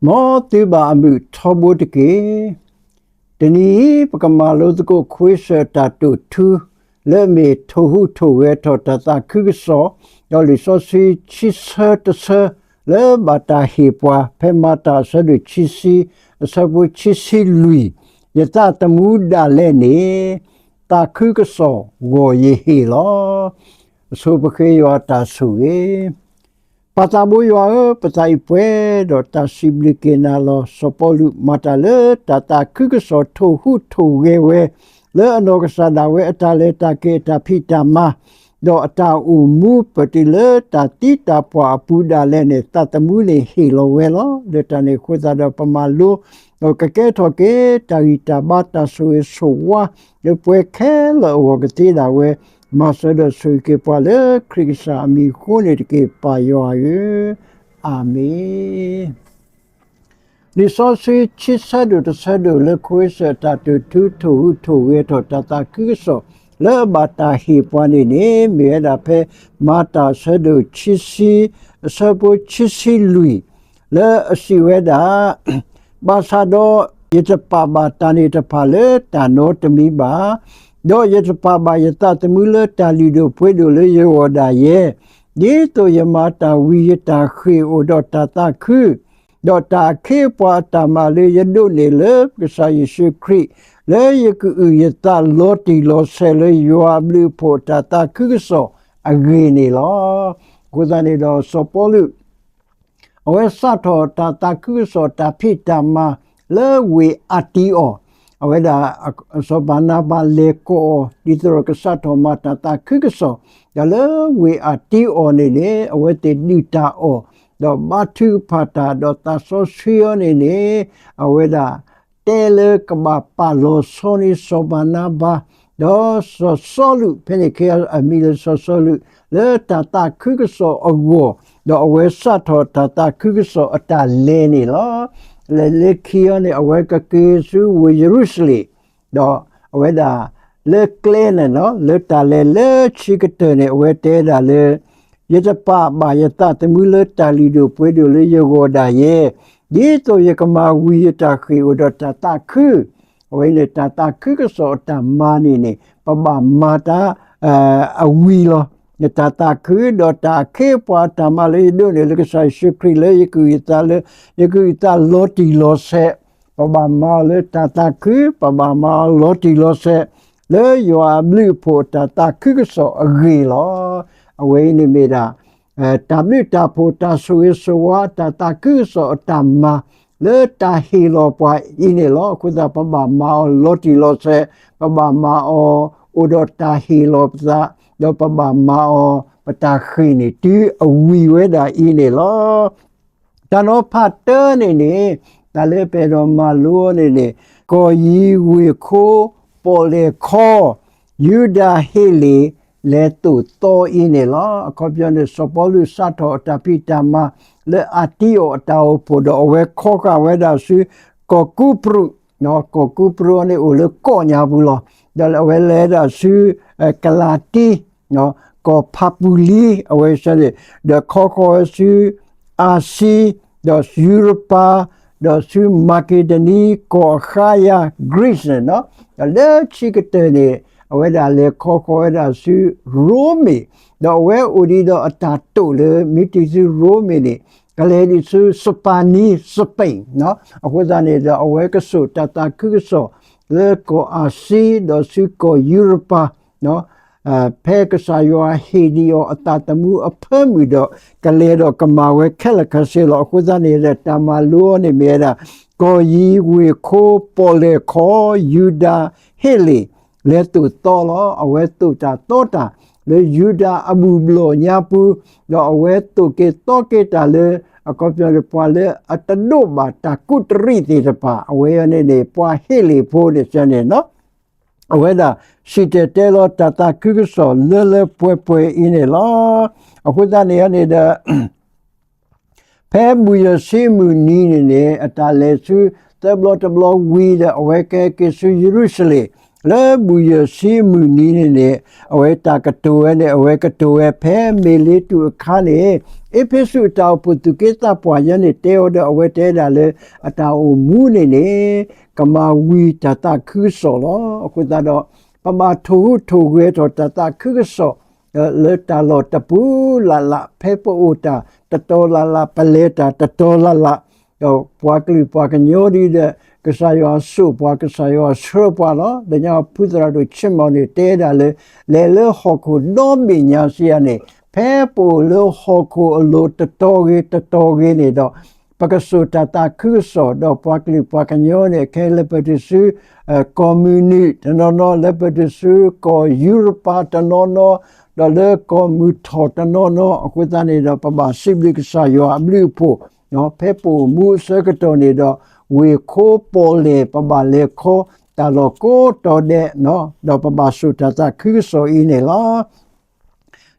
မ်သုဘၣ်အမုာ်ထီဘိတက့ၢ်. တနံၤအံၤ ပကမၤလိသကိးခွ့စၢၣ်တၢ်တိာ်ထူ လၢအမ့ၢ် ထိၣ်ဟူးထိၣ်ဂဲၤထီၣ်တၢ်သးခုကစီၣ်, ဒီးလံာ်စီဆှံဆံဆၢတဆၢ လၢဘၣ်တၢ်ဟ့ၣ်ပှၤ ဖဲမၤတၢ်အဆၢဒိၣ်ခံဆံ အဆၢဖိခံဆံလွံၢ်, ယသးသမူဒၣ်လဲာ်န့ၣ် သးခုကစီၣ်ဂီၢ်ယဟ့ၣ်လီၤ. အဆိပဃ့ယွၤတၢ်ဆိၣ်ဂ့ၤ. ပၢ်သးဘိယွၤဧၢ, ပသးအံၤပှဲၤဒီး တၢ်စံးဘျုးက့ၤနၤလီၤ. စီၤပီလူးမၤတၢ်လၢတၢ်သးခုကစီၣ် ထိၣ်ဟူးထိၣ်ဂဲၤဝဲ လၢအနီၢ်ကစၢ်ဒၣ်ဝဲအတၢ်လဲၤတၢ်က့ၤ အတၢ်ဖံးတၢ်မၤ ဒီးအတၢ်အိၣ်မူ ပတုၤလၢတၢ်သံတၢ်ပှၢ်အပူၤဒၣ်လဲာ်န့ၣ် သးသမူန့ၣ်ဟ့ၣ်လီၤဝဲလီၤ. လၢတၢ်န့ၣ်အဃိသတးဒီး ပမၤလိ ဒီးကကဲထီၣ်က့ၤ တၢ်ဂံၢ်တၢ်ဘါ တၢ်ဆိၣ်ဂ့ၤဆိၣ်ဝါ လၢပှဲၤခဲလၢာ်အဂီၢ်ကသ့ဒၣ်ဝဲ, မၤစၢၤဒီးဆိၣ်ဂ့ၤက့ၤပှၤလၢခရံာ်ကစၢ်အမံၤအဃိန့ၣ်တက့ၢ်, ပၢ်ယွၤဧၢ, အၤမ့ၣ်. လံာ်စီဆှံခံဆၢဒိၣ်တဆၢဒိၣ်လၢ ခွ့စၢၣ်တၢ်တိာ်ထူ ထိၣ်ဟူးထိၣ်ဂဲၤထီၣ်တၢ်သးခုကစီၣ် လၢအဘၣ်တၢ်ဟ့ၣ်ပှၤန့ၣ်န့ၣ် မ့ၢ်ဝဲဒၣ်ဖဲ မၤတၢ်အဆၢဒိၣ်ခံဆံ အဆၢဖိခံဆံလွံၢ် လၢအစံးဝဲဒၣ် ဘၣ်ဆၣ်ဒီး ယတပာ်ဘၣ်တၢ်န့ၣ်တဖၣ်လၢတၢ်နီတမံၤဘၣ်, ဒီးယတပာ်ဘၣ်ယသးသမူလၢတၢ်လုၢ်ဒိၣ်ပှ့ၤဒိၣ်လၢယဂီၢ်ဒၣ်ယဲ, ဒ်သိးယမၤတၢ်ဝံၤယတၢ်ဃ့ၢ်အိၣ်ဒီးတၢ်သးခု, ဒီးတၢ်အခ့အပှၤအတၢ်မၤလၢယဒိးန့ၢ်လၢပကစၢ်ယ့ၣ်ၡူးခရံာ်, လၢယကအုၣ်ယသးလီၤတံၢ်လီၤဆဲးလၢယွၤအဘျုးအဖှိၣ်အတၢ်သးခုကစီၣ်အဂ့ၢ်န့ၣ်လီၤ. အဃိသတးန့ၣ်ဒီး စီၤပီလူး အဝဲစးထီၣ်တၢ်သးခုကစီၣ်တၢ်ဖံးတၢ်မၤလၢဝ့ၢ်အၤတံအီၤ, အဝဲဒၣ် စီၤဘၤနါဘၤလဲၤကိးအီၤ ဒ်သိးဒီးကစးထီၣ်မၤတၢ်သးခုကစီၣ်, ဒီးလၢဝ့ၢ်အၤတံအီၤန့ၣ်န့ၣ် အဝဲသ့ၣ်ဒုၣ်တၢ်အီၣ်, ဒီးဘါထုကဖၣ်တၢ် ဒီးသးစီဆှံအီၤန့ၣ်န့ၣ် အဝဲဒၣ် တဲလၢကဘၣ်ပာ်လီၤဆီန့ၢ်စီၤဘၤနါဘၤ, ဒီးစီၤစီလူး ဖဲန့ၣ်ခဲအံၤအမံၤလၢစီၤစီလူး လၢတၢ်သးခုကစီၣ်အဂီၢ်, ဒီးအဝဲစးထီၣ်တၢ်သးခုကစီၣ်အတၢ်လဲၤန့ၣ်လီၤ. လဲၤလၢခံအီၤန့ၣ် အဝဲကက့ၤဆူဝ့ၢ်ယရူၤၡလ့ၣ်, ဒီးအဝဲဒၣ်လၢကျဲန့ၣ်လီၤ, လၢတၢ်လဲၤလၢခံကတၢၢ်န့ၣ် အဝဲတဲဒၣ်လၢ ယတပာ်ဘၣ်ယသးသမူလၢတၢ်လုၢ်ဒိၣ်ပှ့ၤဒိၣ်လၢယဂီၢ်ဒၣ်ယဲ, ဒ်သိးယကမၤဝံၤယတၢ်ဃ့ၢ်အိၣ်ဒီးတၢ်သးခု, အဝဲန့ၣ်တၢ်သးခုကစီၣ်အတၢ်မၤန့ၣ်န့ၣ် ပဘၣ်မၤတၢ် အဝံၤလီၤ. ယတၢ်သးခု ဒီးတၢ်အခ့အပှၤအတၢ်မၤလၢယဒိးန့ၢ်လၢကစၢ်ယ့ၣ်ၡူးခရံာ်လၢယကအုၣ်ယသးလၢ ယကအုၣ်ယသးလီၤတံၢ်လီၤဆဲး, ပဘၣ်မၤအီၤလၢတၢ်သးခု, ပဘၣ်မၤအီၤလီၤတံၢ်လီၤဆဲး လၢယွၤအဘျုးအဖှိၣ်အတၢ်သးခုကစီၣ်အဂ့ၢ်လီၤ. အဝဲအံၤန့ၣ်မ့ၢ်ဒၣ် တၢ်ဘျုးတၢ်ဖှိၣ် တၢ်ဆိၣ်ဂ့ၤဆိၣ်ဝါ တၢ်သးခုကစီၣ်အတၢ်မၤ လၢတၢ်ဟ့ၣ်လီၤပှၤအံၤန့ၣ်လီၤ. အဃိသတး ပဘၣ်မၤအီၤလီၤတံၢ်လီၤဆဲး, ပဘၣ်မၤအီၤအိၣ်ဒီးတၢ်ဟ့ၣ်လီၤပသး, ဒီးပဘၣ်မၤအီၤ ပတၢ်ဃ့ၢ်န့ၣ် တုၤအဝံၤဝဲဒၣ်အံၤန့ၣ်လီၤ. တၢ်နီၤဖးတၢန့ၣ်န့ၣ် တၢ်လၢပအဲၣ်ဒိးမၤလိအီၤန့ၣ်န့ၣ် ကီၢ်ယံၤဝ့ၢ်ခိ ပီၣ်လဲၣ်ခီ ယူဒၤဟ့လ့ၣ် လဲၤသိၣ်သီအံၤန့ၣ်လီၤ. အခီပညီန့ၣ် စီၤပီလူးစးထီၣ်အတၢ်ဖံးတၢ်မၤ လၢအၤတံအီၤအတၢ်အိၣ်ဖှိၣ်ဒီး အဝဲခီဃာ်ဝဲဒၣ်ဆူ ကီၢ်ကူပရူး, ကီၢ်ကူပရူးအံၤန့ၣ်အိၣ်လၢကီၢ်ညါပူၤလီၤ. ဒီးအဝဲလဲၤဒၣ်ဆူ ကလၤတံ ကီၢ်ဖးပူၤလံ အဝဲန့ၣ်, ဒီးခီဃီၤဝဲဆူ အၤစံ, ဒီးယူရပၤ, ဒီးဆူမၤက့ဒိနံ ကီၢ်အဃါယၤ Greece န့ၣ်, ဒီးလၢခံကတၢၢ်န့ၣ် အဝဲဒၣ်လဲၤခီဃီၤဝဲဒၣ်ဆူရိမ့ၤ, ဒီးအဝဲအိၣ်ဒံးဒီးအတၢ်တိာ်လၢ မ့ၢ်တုၤဆူရိမ့ၤန့ၣ် ကလဲၤဒံးဆူ Spain, Spain အဃိသတးန့ၣ်ဒီး အဝဲကစိာ်တၢ်သးခုကစီၣ် လၢကီၢ်အၤစံ ဒီးဆူကီၢ်ယူရပၤ ဖဲကစၢ်ယွၤဟ့ၣ်ဒံးအီၤအသးသမူအဖၢမုၢ်ဒီး ကလဲၤဒီးကမၤဝဲခဲလၢာ်ခဲဆ့လီၤ. အဃိသတးန့ၣ်ဒီး တၢ်မၤလိအီၤန့ၣ်မ့ၢ်ဝဲဒၣ် ကီၢ်ယံၤဝ့ၢ်ခိ ပီၣ်လဲၣ်ခီ ယူဒၤဟ့လ့ၣ် လဲၤသိၣ်သီလီၤ. အဝဲသိၣ်တၢ်သီတၢ် လၢယူဒၤအဘူၣ်ဘျီၣ်ညါပူၤ, ဒီးအဝဲသိၣ်က့ၤသီက့ၤတၢ်လၢ အခီပညီန့ၣ်ပှၤလၢအတဒိးဘၣ်တၢ်ကူးတရံးသ့ၣ်တဖၣ်, အဝဲအံၤန့ၣ်န့ၣ် ပှၤဟ့လ့ၣ်ဖိန့ၣ်န့ၣ် အဝဲဒၣ်စံၣ်တဲၤတဲလီၤတၢ်သးခုကစီၣ်လၢလၢပှဲၤပှဲၤအံၤန့ၣ်လီၤ. အဃိသတးန့ၣ်န့ၣ်ဒီး ဖဲဘူၣ်ယီၢ်ဆံမုၢ်နံၤန့ၣ်န့ၣ် အတၢ်လဲၤဆူသၢဘျီတဘျီဝံၤဒီး အဝဲကဟဲက့ၤဆူယရူၤၡလ့ၣ်, လၢဘူၣ်ယဲၢ်ဆံအမုၢ်နံၤန့ၣ်န့ၣ် အဝဲတၢ်ကတိၤဝဲန့ၣ် အဝဲကတိၤဝဲဖဲမ့ၢ်လ့တူၢ်အခါန့ၣ် အ့းဖ့းစူးအတၢ်အိၣ်ဖှိၣ်သူၣ်က့သးပှၢ်ယဲန့ၣ် တဲအီၤဒီးအဝဲတဲဒၣ်လၢ အတၢ်အိၣ်မူန့ၣ်န့ၣ် ကမၤဝံၤတၢ်သးခုကစီၣ်လီၤ. အဃိသတးဒီး ပဘၣ်ထိၣ်ဟူးထိၣ်ဂဲၤထီၣ်တၢ်သးခုကစီၣ် လၢတၢ်လီၢ်တပူၤလၢ်လၢ် ဖဲပအိၣ်တၢ်တတီၤလၢ်လၢ် ပလဲၤတၢ်တတီၤလၢ်လၢ် ဒီးပှၤကလုာ်ပှၤကညီဒ်ဒီး ကစၢ်ယွၤစိာ်ပှၤ ကစၢ်ယွၤဆှၢပှၤလီၤ. ဒီးညါဖုသရၣ်ဒိၣ်ဆ့ၣ်မီၣ်န့ၣ် တဲဒၣ်လၢ လဲၤလၢဟီၣ်ခိၣ်ဒီဘ့ၣ်ညါစံးယၤန့ၣ် ဖဲပအိၣ်လၢဟီၣ်ခိၣ်အလိၤတတီၤဂ့ၤတတီၤဂ့ၤန့ၣ်ဒီး ပကစိာ်တၢ်သးခုကစီၣ် ဒီးပှၤကလုာ်ပှၤကညီန့ၣ် ခဲလၢာ်ပတုၤဆူ ကီၢ်မုၢ်နုာ်တနီၤနီၤ လၢပတုၤဆူကီၢ်ယူရပၤတနီၤနီၤ ဒီးလၢကီၢ်မုၢ်ထီၣ်တနီၤနီၤ အဃိသတးန့ၣ်ဒီး ပဘၣ်စံးဘျုးကစၢ်ယွၤအဘျုးအဖှိၣ် ဖဲပအိၣ်မူအဆၢကတီၢ်န့ၣ်ဒီး ဝ့ၢ်ခိပီၣ်လဲၣ် ပဘၣ်လဲၤခီ တၢ်လီၢ်ကိးတီၤဒဲး ဒီးပဘၣ်စိာ်တၢ်သးခုကစီၣ်အံၤန့ၣ်လီၤ.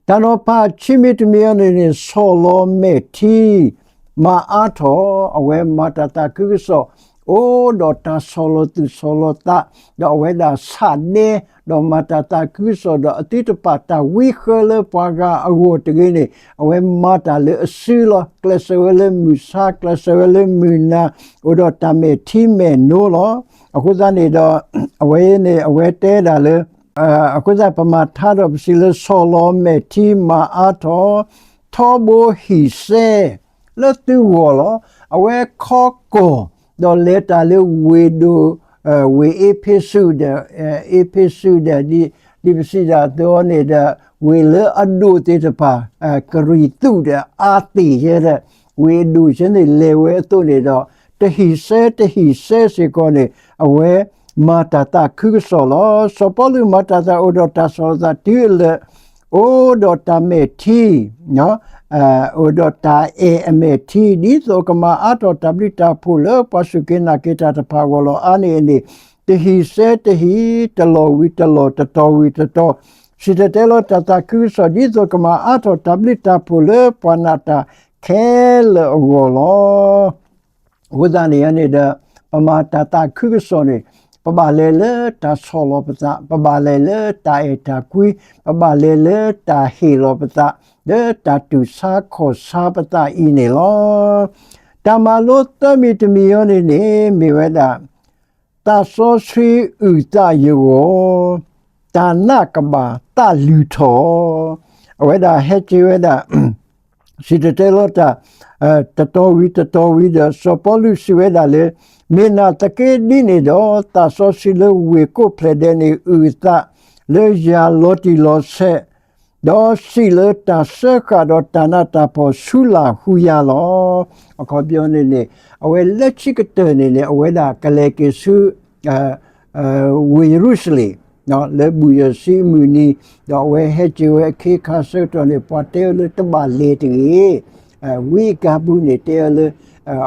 တၢ်နီၤဖးခံမံၤတမံၤအံၤန့ၣ်န့ၣ် ဆီၣ်လီၤမဲာ်ထံ မၤအါထီၣ် အဝဲမၤတၢ်သးခုကစီၣ် အိၣ်ဒီးတၢ်ဆီၣ်လီၤသူၣ်ဆီၣ်လီၤသး ဒီးအဝဲဒၣ်ဆးဒဲ ဒီးမၤတၢ်သးခုကစီၣ်ဒီးအသုတပာ် တၢ်ဝံဃၢလၢပှၤဂၤအဂီၢ်တဂ့ၤန့ၣ် အဝဲမၤတၢ်လၢအစုလီၤ. ကျဲးစၢးဝဲလၢမုၢ်ဆါ ကျဲးစၢးဝဲလၢမုၢ်နၤ အိၣ်ဒီးတၢ်မဲာ်ထံမဲာ်နိလီၤ. အဃိသတးန့ၣ်ဒီး အဝဲန့ၣ် အဝဲတဲဒၣ်လၢ အဃိသတး ပမၤထါဒီးပစံးလၢ ဆီၣ်လီၤမဲာ်ထံမၤအါထီၣ် ထီဘိဟံၣ်စဲ လၢသုဂီၢ်လီၤ. အဝဲခီကီၢ် ဒီးလဲၤတၢ်လၢဝ့ၢ်ဒိၣ် ဝ့ၢ်အ့းဖ့းစူးဒီး အ့းဖ့းစူးဒီး ဒ်ပစံးဒၣ်အသိးန့ၣ်ဒီး ဝ့ၢ်လၢအဒိၣ်သ့ၣ်တဖၣ် ကရံၣ်သူးဒီးအါသ့ၣ်ယဲဒီး ဝ့ၢ်အဒိၣ်ယဲန့ၣ် လဲၤဝဲအသိးန့ၣ်ဒီး တဟံၣ်စဲတဟံၣ်စဲစ့ၢ်ကီးန့ၣ် အဝဲမၤတၢ်သးခုကစီၣ်လီၤ. စီၤပီလူးမၤတၢ်သးအိၣ်ဒီးတၢ်ဆီၣ်လီၤသးတုၤအလၢာ် အိၣ်ဒီးတၢ်မဲာ်ထံ အိၣ်ဒီးတၢ်အဲၣ်အမဲာ်ထံ ဒ်သိးကမၤအါထီၣ်တၢ်ဘျုးတၢ်ဖှိၣ်လၢပှၤစူၢ်က့ၤနာ်က့ၤတၢ်တဖၣ်အဂီၢ်လီၤ. အါန့ၢ်အန့ၣ် တဟံၣ်စဲတဟံၣ် တလီၢ်ဝံၤတလီၢ် တတီၤဝံၤတတီၤ စံၣ်တဲၤတဲလီၤတၢ်သးခုကစီၣ် ဒ်သိးကမၤအါထီၣ်တၢ်ဘျုးတၢ်ဖှိၣ်လၢပှၤနာ်တၢ်ခဲလၢာ်အဂီၢ်လီၤ. အဃိသတးန့ၣ်န့ၣ်ဒီး ပမၤတၢ်သးခုကစီၣ်န့ၣ် ပဘၣ်လဲၤလၢတၢ်ဆီၣ်လီၤပသး, ပဘၣ်လဲၤလၢတၢ်အဲၣ်တၢ်ကွံ, ပဘၣ်လဲၤလၢတၢ်ဟ့ၣ်လီၤပသး, လၢတၢ်တူၢ်ဆါခီၣ်ဆါပသးအံၤန့ၣ်လီၤ. တၢ်မၤလိသၢမံၤတမံၤအံၤန့ၣ်န့ၣ် မ့ၢ်ဝဲဒၣ် သးစီဆှံအုၣ်သးယဂီၢ်, တၢ်နာ်ကဘၣ်သးလုၢ်ထီၣ်, အဝဲဒၣ်ဟဲက့ၤဝဲဒၣ် စံၣ်တဲၤတဲလီၤတၢ် တတီၤဝံၤတတီၤဝံၤဒီး စီၤပီလူးစံးဝဲဒၣ်လၢ မ့ၢ်နာ်သက့ဒ်န့ၣ်ဒီး သးစီဆှံလၢဝ့ၢ်ကိးဖျၢၣ်ဒဲးန့ၣ် အုၣ်အသးလၢယၤလီၤတံၢ်လီၤဆဲး, ဒီးစံးလၢတၢ်စၢဃာ်ဒီးတၢ်နးတၢ်ဖှီၣ်ဆူလာ်ဟူယၤလီၤ. အခီပညီန့ၣ်န့ၣ် အဝဲလၢခံကတၢၢ်န့ၣ်န့ၣ် အဝဲဒၣ်ကလဲၤက့ၤဆူ ဝ့ၢ်ယရူၤၡလ့ၣ် လၢဘူၣ်ယဲၢ်ဆံအမုၢ်နံၤ, ဒီးအဝဲဟဲက့ၤဝဲအခ့အခါဆၢကတီၢ်န့ၣ် ပှၤတဲအီၤလၢတဘၣ်လဲၤတဂ့ၤ, ဝံအကါပူၤန့ၣ် တဲအီၤလၢ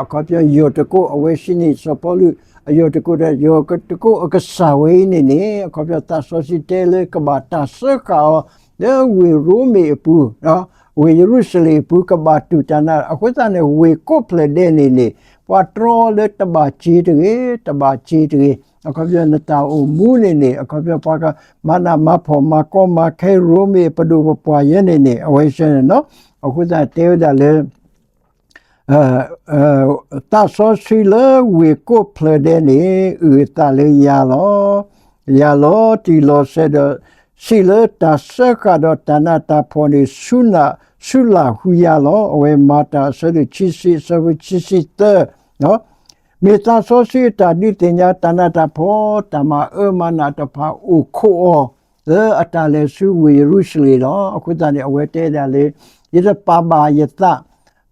အခီပညီယိၤတကိး အဝဲစံးန့ၣ် စီၤပီလူး အယိၤတကိးဒီး ယိၤတကိးအကစၢ်ဝဲအံၤန့ၣ်န့ၣ် အခီပညီသးစီဆှံတဲလၢကဘၣ်တၢ်စၢဃာ်အီၤ လၢဝ့ၢ်ရိမ့ၤအပူၤ ဝ့ၢ်ယရူၤၡလ့ၣ်အပူၤ ကဘၣ်တူၢ်တၢ်နး အဃိသတးန့ၣ် ဝ့ၢ်ကိးဖျၢၣ်ဒဲးန့ၣ်န့ၣ် ပှၤတြီလၢတဘၣ်စ့တဂ့ၤ, တဘၣ်စ့တဂ့ၤ. အခီပညီနတၢ်အိၣ်မူန့ၣ်န့ၣ် အခီပညီပှၤကမၤနးမၤဖှီၣ်မၤကီမၤခဲရိမ့ၤပဒိၣ်ပပှၢ်ယဲန့ၣ်န့ၣ် အဝဲစ့ၢ်န့ၣ်လီၤ. အဃိသတးတဲဝဲဒၣ်လၢ သးစီဆှံလၢဝ့ၢ်ကိးဖျၢၣ်ဒဲးန့ၣ် အုၣ်အသးလၢယၤလီၤ. ယၤလီၤတံၢ်လီၤဆဲးဒီး စံးလၢတၢ်စၢဃာ်ဒီးတၢ်နးတၢ်ဖှီၣ်န့ၣ် ဆူလာ်ဟူယၤလီၤ. အဝဲမၤတၢ်အဆၢဒိၣ်ခံဆံ အဆၢဖိခံဆံသၢ မ့ၢ်သးစီဆှံအတၢ်ဒုးသ့ၣ်ညါ တၢ်နးတၢ်ဖှီၣ် တၢ်မၤအၢမၤနးတဖၣ်အိၣ်ခိးအီၤ လၢအတၢ်လဲၤဆူဝ့ၢ်ယရူၤၡလ့ၣ်လီၤ. အဃိသတးန့ၣ် အဝဲတဲဒၣ်လၢ ယတပာ်ဘၣ်ယသး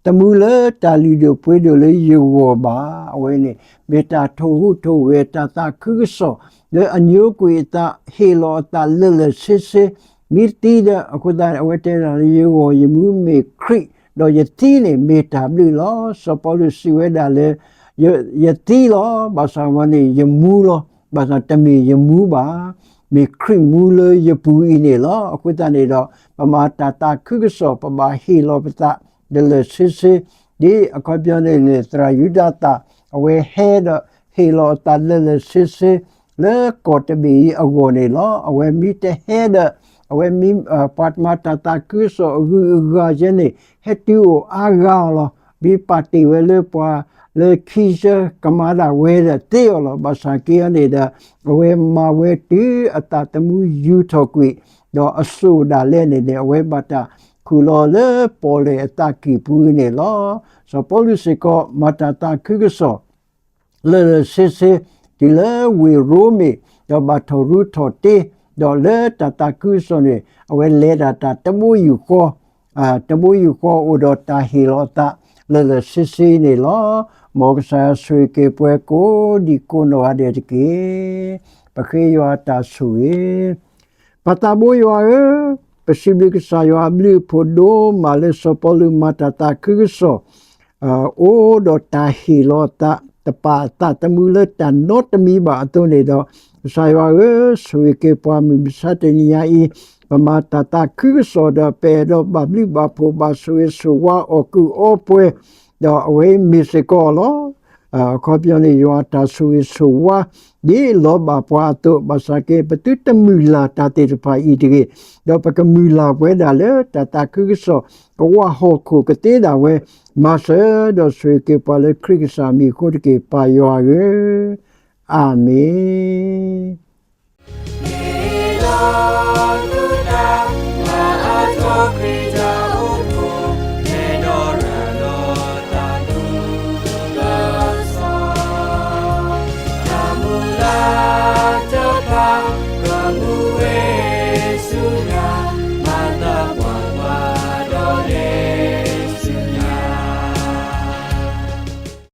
တမူလၢတၢ်လုၢ်ဒိၣ်ပှ့ၤဒိၣ်လၢယဂီၢ်ဘၣ်. အဝဲန့ၣ် မ့ၢ်တၢ်ထိၣ်ဟူးထိၣ်ဂဲၤ တၢ်သးခုကစီၣ် လၢအညိကွံာ်အသး ဟ့ၣ်လီၤအသးလၢာ်လၢာ်ဆ့ဆ့ မ့ၢ်သံဒီး အဃိသတးန့ၣ် အဝဲတဲဒၣ်လၢ ယဂီၢ်ယမူမ့ၢ်ခရံာ် ဒီးယသံန့ၣ်မ့ၢ်တၢ်ဘျုးလီၤ. စီၤပီလူးစံးဝဲဒၣ်လၢ ယသံလီၤ. ဘၣ်ဆၣ်ဝဲန့ၣ် ယမူလီၤ. ဘၣ်ဆၣ်တမ့ၢ်ယမူဘၣ်. မ့ၢ်ခရံာ်မူလၢယပူၤအံၤန့ၣ်လီၤ. အဃိသတးန့ၣ်ဒီး ပမၤတၢ်သးခုကစီၣ် ပဘၣ်ဟ့ၣ်လီၤပသး လၢာ်လၢာ်ဆ့ဆ့ ဒ်အခီပညီန့ၣ်န့ၣ် သရၣ်ယူဒၤသၣ် အဝဲဟဲဒီး ဟ့ၣ်လီၤအသးလၢာ်လၢာ်ဆ့ဆ့ လၢကီၢ်တဘ့ၣ်အံၤအဂီၢ်န့ၣ်လီၤ. အဝဲမ့ၢ်တဟဲဒီး အဝဲမ့ၢ် ပှၤမၤတၢ်သးခုကစီၣ်အဂုၤအဂၤယဲန့ၣ် ဟဲတုၤအိၣ်အါဂၤအီၤလီၤ. မ့ၢ်ပာ်တ့ၢ်ဝဲလၢပှၤလၢခံဆၢကမၤဒၣ်ဝဲဒီးသ့အီၤလီၤ. ဘၣ်ဆၣ်က့အံၤန့ၣ်ဒီး အဝဲမၤဝဲတုၤအသးသမူယူာ်ထီၣ်ကွံာ် ဒီးအစိၣ်ဒၣ်လဲာ်န့ၣ်န့ၣ် အဝဲဘၣ်တၢ်ခူၣ်လီၤလၢပီၣ်လဲၣ်အသးကံၢ်ပူၤန့ၣ်လီၤ. စီၤပီလူးစ့ၢ်ကီး မၤတၢ်သးခုကစီၣ် လၢာ်လၢာ်ဆ့ဆ့ တုၤလၢဝ့ၢ်ရိမ့ၤ ဒီးဘၣ်ထီၣ်ရူထီၣ်တ့, ဒီးလၢတၢ်သးခုကစီၣ်န့ၣ် အဝဲလဲၤဒၣ်တၢ်တဘိယူၢ်ဃီ, တဘိယူၢ်ဃီအိၣ်ဒီးတၢ်ဟ့ၣ်လီၤအသး လၢာ်လၢာ်ဆ့ဆ့န့ၣ်လီၤ. မ်ကစၢ်ယွၤဆိၣ်ဂ့ၤက့ၤပှၤကိးဒံကိးနီၢ်ဂၤဒဲးတက့ၢ်. ပဃ့ယွၤတၢ်ဆိၣ်ဂ့ၤ ပၢ်သးဘိယွၤဧၢ, ပစံးဘျုးကစၢ်ယွၤအဘျုးအဖှိၣ်ဒိၣ်မးလၢစီၤပီလူးမၤတၢ်သးခုကစီၣ် အိၣ်ဒီးတၢ်ဟ့ၣ်လီၤအသး တပာ်အသးသမူလၢတၢ်နီတမံၤဘၣ်အသိးန့ၣ်ဒီး, ကစၢ်ယွၤဧၢ, ဆိၣ်ဂ့ၤက့ၤပှၤမုၢ်မဆါတနံၤညါအံၤ, ပမၤတၢ်သးခုကစီၣ်ဒီး ပအဲၣ်ဒိးဘၣ်ဘျုးဘၣ်ဖှိၣ်ဘၣ်ဆိၣ်ဂ့ၤဆိၣ်ဝါအီၣ်ကုၢ်အီပှဲၤ, ဒီးအဝဲအံၤမ့ၢ်စ့ၢ်ကီးလီၤ. အခီပညီန့ၣ် ယွၤအတၢ်ဆိၣ်ဂ့ၤဆိၣ်ဝါ ဒ်လီၤဘၣ်ပှၤအသိး, ဘၣ်ဆၣ်က့ ပသုတမုၢ်လၢ်တၢ်သ့ၣ်တဖၣ်အံၤတဂ့ၤ, ဒီးပကမုၢ်လၢ်ပဝဲဒၣ်လၢတၢ်သးခုကစီၣ် ကဝၢ်ဟီၣ်ခိၣ်ကသ့ဒၣ်ဝဲ, မၤစၢၤဒီးဆိၣ်ဂ့ၤက့ၤပှၤလၢခရံာ်ကစၢ်မံၤအဃိတက့ၢ် ပၢ်ယွၤဧၢ, အၤမ့ၣ်.